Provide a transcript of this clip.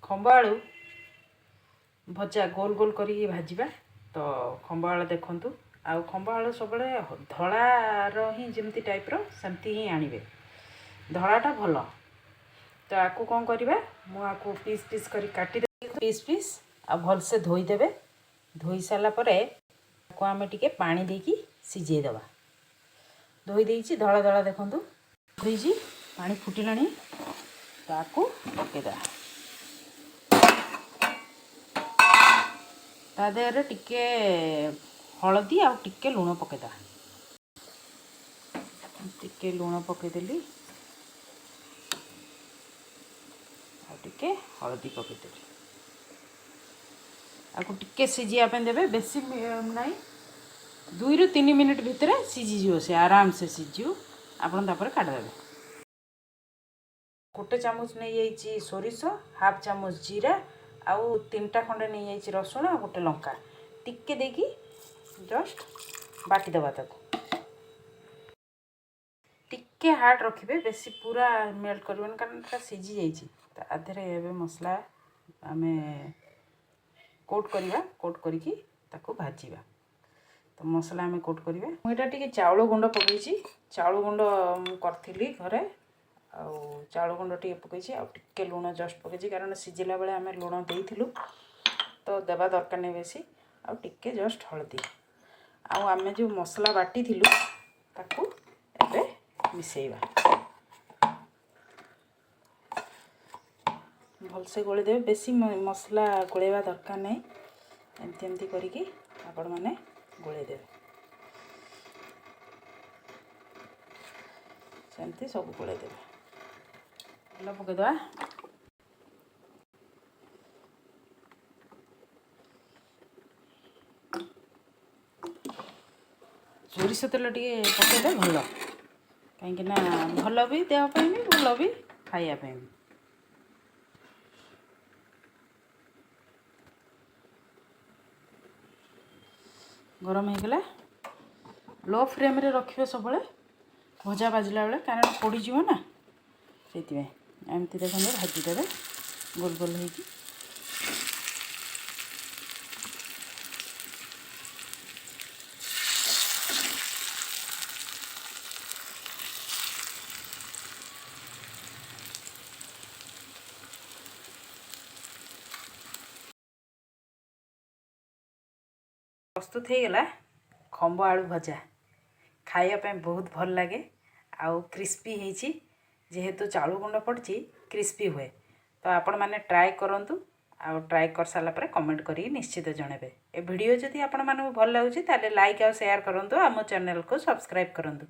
ଖମ୍ବ ଆଳୁ ଭଜା ଗୋଲ ଗୋଲ କରିକି ଭାଜିବା। ତ ଖମ୍ବ ଆଳୁ ଦେଖନ୍ତୁ, ଆଉ ଖମ୍ବ ଆଳୁ ସବୁବେଳେ ଧଳାର ହିଁ ଯେମିତି ଟାଇପ୍ର ସେମିତି ହିଁ ଆଣିବେ, ଧଳାଟା ଭଲ। ତ ଆକୁ କ'ଣ କରିବା? ମୁଁ ଆକୁ ପିସ୍ ପିସ୍ କରି କାଟିଦେବି, ପିସ୍ ପିସ୍, ଆଉ ଭଲସେ ଧୋଇଦେବେ। ଧୋଇ ସାରିଲା ପରେ ତାକୁ ଆମେ ଟିକେ ପାଣି ଦେଇକି ସିଝେଇଦେବା। ଧୋଇ ଦେଇଛି, ଧଳା ଧଳା ଦେଖନ୍ତୁ ଦେଇଛି। ପାଣି ଫୁଟିଲାଣି, ତାକୁ ପକାଇଦେବା। ତା ଦେହରେ ଟିକେ ହଳଦୀ ଆଉ ଟିକେ ଲୁଣ ପକାଇଦେବା। ଟିକେ ଲୁଣ ପକାଇଦେଲି ଆଉ ଟିକେ ହଳଦୀ ପକାଇଦେଲି। ଆକୁ ଟିକେ ସିଝିବା ପାଇଁ ଦେବେ, ବେଶୀ ନାହିଁ, 2ରୁ 3 ମିନିଟ୍ ଭିତରେ ସିଝିଯିବ ସେ, ଆରାମସେ ସିଝିଯିବ। ଆପଣ ତାପରେ କାଢ଼ିଦେବେ। ଗୋଟେ ଚାମଚ ନେଇଯାଇଛି ସୋରିଷ, ହାଫ୍ ଚାମଚ ଜିରା ଆଉ ତିନିଟା ଖଣ୍ଡେ ନେଇଯାଇଛି ରସୁଣ ଆଉ ଗୋଟେ ଲଙ୍କା। ଟିକେ ଦେଇକି ଜଷ୍ଟ ବାଟିଦେବା ତାକୁ। ଟିକେ ହାର୍ଡ଼ ରଖିବେ, ବେଶୀ ପୁରା ମେଲ୍ଟ କରିବେନି, କାରଣ ଏଟା ସିଝି ଯାଇଛି। ତା ଦେହରେ ଏବେ ମସଲା ଆମେ କୋଟ୍ କରିବା, କୋଟ୍ କରିକି ତାକୁ ଭାଜିବା। ତ ମସଲା ଆମେ କୋଟ୍ କରିବା। ମୁଁ ଏଇଟା ଟିକେ ଚାଉଳ ଗୁଣ୍ଡ ପକାଇଛି। ଚାଉଳ ଗୁଣ୍ଡ ମୁଁ କରିଥିଲି ଘରେ, ଆଉ ଚାଉଳ ଗୁଣ୍ଡ ଟିକେ ପକାଇଛି ଆଉ ଟିକେ ଲୁଣ ଜଷ୍ଟ ପକାଇଛି, କାରଣ ସିଝିଲା ବେଳେ ଆମେ ଲୁଣ ଦେଇଥିଲୁ, ତ ଦେବା ଦରକାର ନାହିଁ ବେଶୀ। ଆଉ ଟିକେ ଜଷ୍ଟ ହଳଦୀ, ଆଉ ଆମେ ଯେଉଁ ମସଲା ବାଟିଥିଲୁ ତାକୁ ଏବେ ମିଶାଇବା। ଭଲସେ ଗୋଳେଇ ଦେବେ, ବେଶୀ ମସଲା ଗୋଳେଇବା ଦରକାର ନାହିଁ। ଏମିତି ଏମିତି କରିକି ଆପଣମାନେ ଗୋଳେଇ ଦେବେ। ସେମିତି ସବୁ ଗୋଳେଇ ଦେବେ। ତେଲ ପକାଇଦେବା। ସୋରିଷ ତେଲ ଟିକେ ପକାଇଲେ ଭଲ, କାହିଁକିନା ଭଲ ବି, ଦେହ ପାଇଁ ବି ଭଲ ବି, ଖାଇବା ପାଇଁ ବି। ଗରମ ହେଇଗଲା। ଲୋ ଫ୍ଲେମ୍ରେ ରଖିବେ ସବୁବେଳେ ଭଜା ଭାଜିଲା ବେଳେ, କାରଣ ପୋଡ଼ିଯିବ ନା, ସେଇଥିପାଇଁ। ଏମିତି ଦେଖନ୍ତୁ, ଭାଜିଦେବେ ଗୋଲ ଗୋଲ ହେଇକି। ପ୍ରସ୍ତୁତ ହେଇଗଲା ଖମ୍ବ ଆଳୁ ଭଜା। ଖାଇବା ପାଇଁ ବହୁତ ଭଲ ଲାଗେ ଆଉ କ୍ରିସ୍ପି ହେଇଛି। ଯେହେତୁ ଚାଉଳ ଗୁଣ୍ଡ ପଡ଼ିଛି, କ୍ରିସ୍ପି ହୁଏ। ତ ଆପଣମାନେ ଟ୍ରାଏ କରନ୍ତୁ, ଆଉ ଟ୍ରାଏ କରିସାରିଲା ପରେ କମେଣ୍ଟ କରିକି ନିଶ୍ଚିତ ଜଣାଇବେ। ଏ ଭିଡ଼ିଓ ଯଦି ଆପଣମାନଙ୍କୁ ଭଲ ଲାଗୁଛି, ତାହେଲେ ଲାଇକ୍ ଆଉ ସେୟାର କରନ୍ତୁ ଆଉ ମୋ ଚ୍ୟାନେଲକୁ ସବସ୍କ୍ରାଇବ୍ କରନ୍ତୁ।